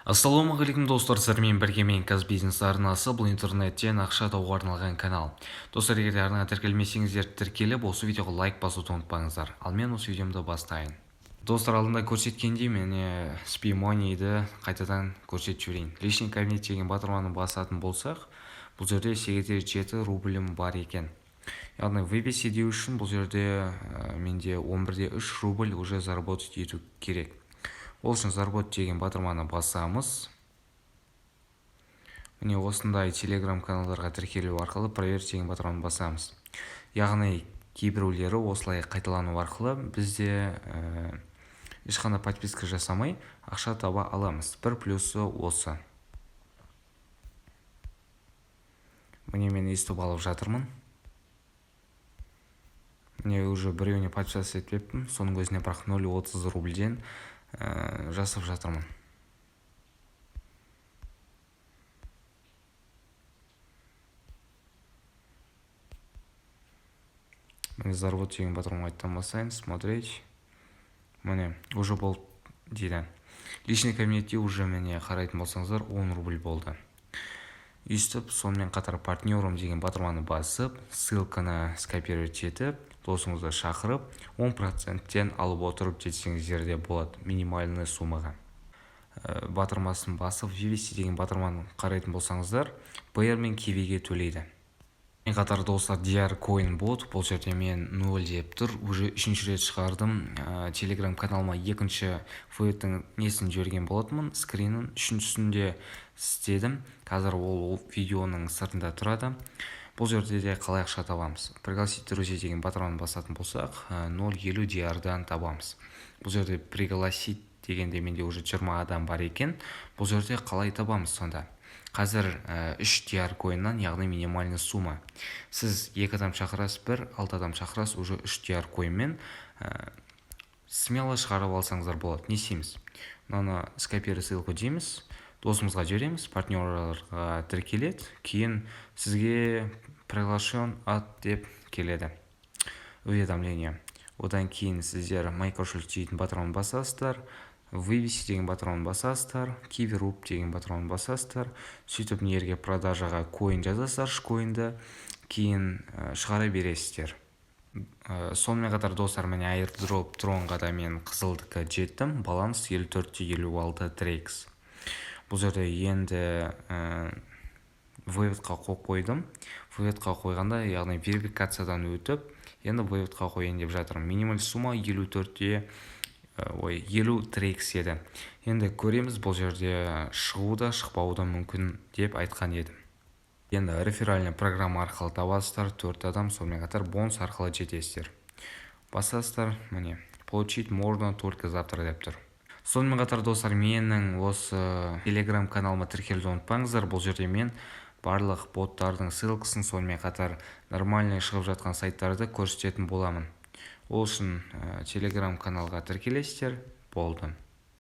Ассалаумағалейкум, достар! Сіздермен бірге мен, Казбизнес арнасы. Бұл интернеттен ақша табуға арналған канал. Достар, егер де арнаға тіркелмесеңіздер, тіркеліп, осы видеоға лайк басуды ұмытпаңыздар. Ал мен осы видеомды бастайын. Достар, алдында көрсеткендей, міне, SPMoneyді қайтадан көрсетіп жіберейін. Личный кабинет деген батырманы басатын болсақ, бұл жерде 8,7 рублім бар екен. Яғни вывести деу үшін бұл жерде менде 11,3 рубль уже заработать ету керек. Ол үшін «Заработать» деген батырманы басамыз. Міне, осындай телеграм каналдарға тіркелу арқылы «Проверить» деген батырманы басамыз. Яғни кейбіреулері осылай қайталану арқылы бізде ешқандай подписка жасамай ақша таба аламыз. Бір плюсы осы. Міне, мен өйстіп алып жатырмын. Міне, уже біреуіне подписаться етпеппін, соның өзіне бірақ 0,30 рубльден жасап жатырмын. Міне, «Заработать» деген батырманы қайтадан басайын. Смотреть. Міне, уже болды дейді. Личный кабинетте уже, міне, қарайтын болсаңыздар, 10 рубль болды. Өйстіп, сонымен қатар «Партнером» деген батырманы басып, ссылканы скопировать етіп, досыңызды шақырып, 10 проценттен алып отырып жетсеңіздер де болады минимальный суммаға. Батырмасын басып, «Вывести» деген батырманы қарайтын болсаңыздар, Payeer мен Кивиге төлейді. Қатар, достар, DR Coin бот. Бұл жерде мен 0 деп тұр. Уже үшінші рет шығардым. Телеграм каналыма екінші выводтың несін жіберген болатынмын, скринін. Үшіншісінде істедім. Қазір ол видеоның сыртында тұрады. Бұл жерде де қалай ақша табамыз? «Пригласить друзей» деген батырманы басатын болсақ, 0,50 DR-дан табамыз. Бұл жерде «Пригласить» дегенде менде уже 20 адам бар екен. Бұл жерде қалай табамыз сонда? Қазір үш DR коиннан, яғни минимальный сумма. Сіз екі адам шақырасыз, бір алты адам шақырасыз, уже үш DR коинмен смело шығарып алсаңыздар болады. Не істейміз? Мынаны «Скопировать ссылку» дейміз, досымызға жібереміз, партнерларға тіркеледі. Кейін сізге «Приглашен от» деп келеді уведомление. Одан кейін сіздер «Мой кошелек» дейтін батырманы басасыздар, «Вывести» деген батырманы басасыздар, «Киви руб» деген батырманы басасыздар. Сөйтіп, мына жерге продажаға коин жазасыздар, коинді кейін шығара бересіздер. Сонымен қатар, достар, міне, airdrop тронға да мен қызылдікі жеттім. Баланс 54,56 трекс. Бұл жерде енді выводқа қойып қойдым. Выводқа қойғанда, яғни верификациядан өтіп, енді выводқа қояйын деп жатырмын. Минималь сумма 54-те, ой, 50 трекс еді. Енді көреміз, бұл жерде шығуы да, шықпауы да мүмкін деп айтқан едім. Енді реферальный программа арқылы табасыздар төрт адам, сонымен қатар бонус арқылы жетесіздер. Басасыздар, міне, «Получить можно только завтра» деп тұр. Сонымен қатар, достар, менің осы телеграм каналыма тіркелуді ұмытпаңыздар. Бұл жерде мен барлық боттардың ссылкасын, сонымен қатар нормальный шығып жатқан сайттарды көрсететін боламын. Ол үшін телеграм каналға тіркелесіздер, болды.